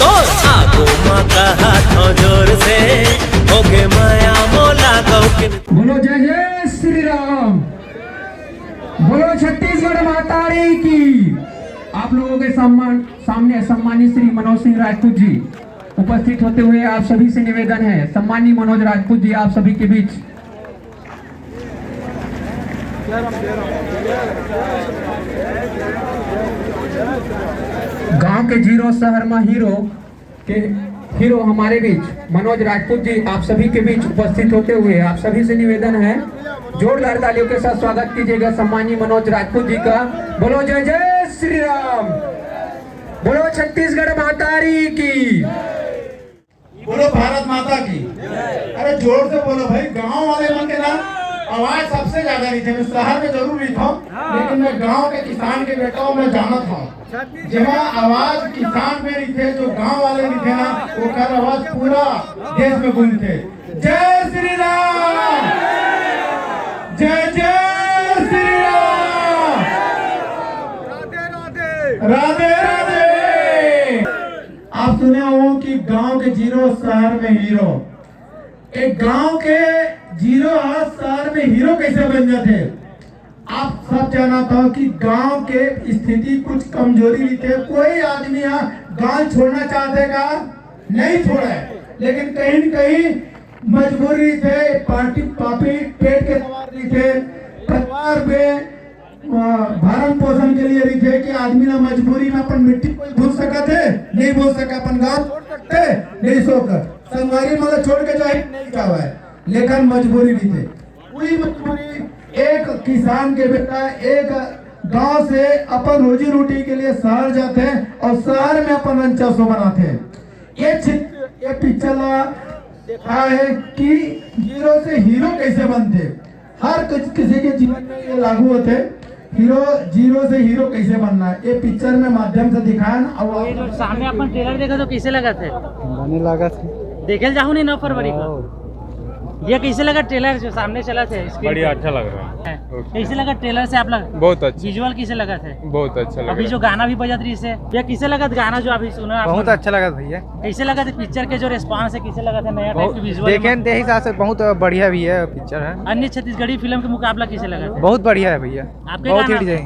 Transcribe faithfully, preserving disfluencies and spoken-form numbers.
तोर आगू म कहत हौं जोर से, होगे मया मोला गौ के। बोलो जय जय श्री राम। बोलो छत्तीसगढ़ महतारी की। आप लोगों के सम्मान सामने सम्मानित श्री मनोज सिंह राजपूत जी उपस्थित होते हुए आप सभी से निवेदन है, सम्मानित मनोज राजपूत जी आप सभी के बीच। गांव के जीरो शहर में हीरो के हीरो हमारे बीच मनोज राजपूत जी आप सभी के बीच उपस्थित होते हुए आप सभी से निवेदन है, जोरदार तालियों के साथ स्वागत कीजिएगा सम्मानित मनोज राजपूत जी का। बोलो जय जय श्री राम। बोलो छत्तीसगढ़ महतारी की। बोलो भारत माता की। अरे जोर से बोलो भाई, गांव वाले मन के ना आवाज सबसे ज्यादा रहिथे। मैं शहर में जरूर रहिथौं, लेकिन मैं गांव के किसान के बेटा हूँ, मैं जानत हौं। जेमा आवाज किसान में रहिथे, जो गांव वाले रहिथे ना, ओकर आवाज पूरा देश में गूंजथे। जय श्री राम, जय जय श्री राम। राधे राधे। आप सुने हो कि गांव के जीरो शहर में हीरो। एक गांव के जीरो ह शहर में हीरो कैसे बन जाथे? आप सब जानत हो कि गांव के स्थिति कुछ कमजोरी रहिथे। कोई आदमी ह गांव छोड़ना चाहथे का? नहीं छोड़े, लेकिन कहीं न कहीं मजबूरी रहिथे, पार्टी पापी पेट के सवाल रहिथे, परिवार में भरण पोषण के लिए रहिथे कि आदमी ला मजबूरी में अपन मिट्टी कोई भूल सकत हे, नहीं भूल सका, अपन गांव छोड़ सकथे, नहीं सो कर संगवारी मन ला छोड़ के जाए नहीं चाहवे, लेकिन मजबूरी रहिथे। वही मजबूरी एक किसान के बेटा एक गांव से अपन रोजी रोटी के लिए शहर जाथे और शहर में अपन रंचा सो बनाथे। ये चित्र ये पिक्चर ला दिखाए कि जीरो से हीरो कैसे बनथे। हर कुछ किसी के जीवन में ये लागू होथे। हीरो जीरो से हीरो कैसे बनना है ये पिक्चर में माध्यम से दिखाए ना। अब ये जो सामने अपन ट्रेलर देखा तो कैसे लगा थे? बने लागत हे। देखे ल जाहू नहीं नौ फरवरी को। ये कैसे लगा ट्रेलर जो सामने चला थे? बढ़िया, अच्छा लग रहा है। कैसे लगा ट्रेलर से आप लोग? बहुत अच्छा, विजुअल कैसे लगा थे? बहुत अच्छा लग अभी रहा जो गाना भी बजत रही से, ये कैसे लगा गाना जो अभी सुना आप बहुत लोग? अच्छा लगा था भैया। कैसे लगा था पिक्चर के जो रिस्पांस है, कैसे लगा था नया टाइप बहुत के विजुअल? देखे ते हिसाब से बहुत बढ़िया भी है पिक्चर है। अन्य छत्तीसगढ़ी फिल्म के मुकाबला कैसे लगा था? बहुत बढ़िया है भैया। आपके बहुत गाना हिट जाए।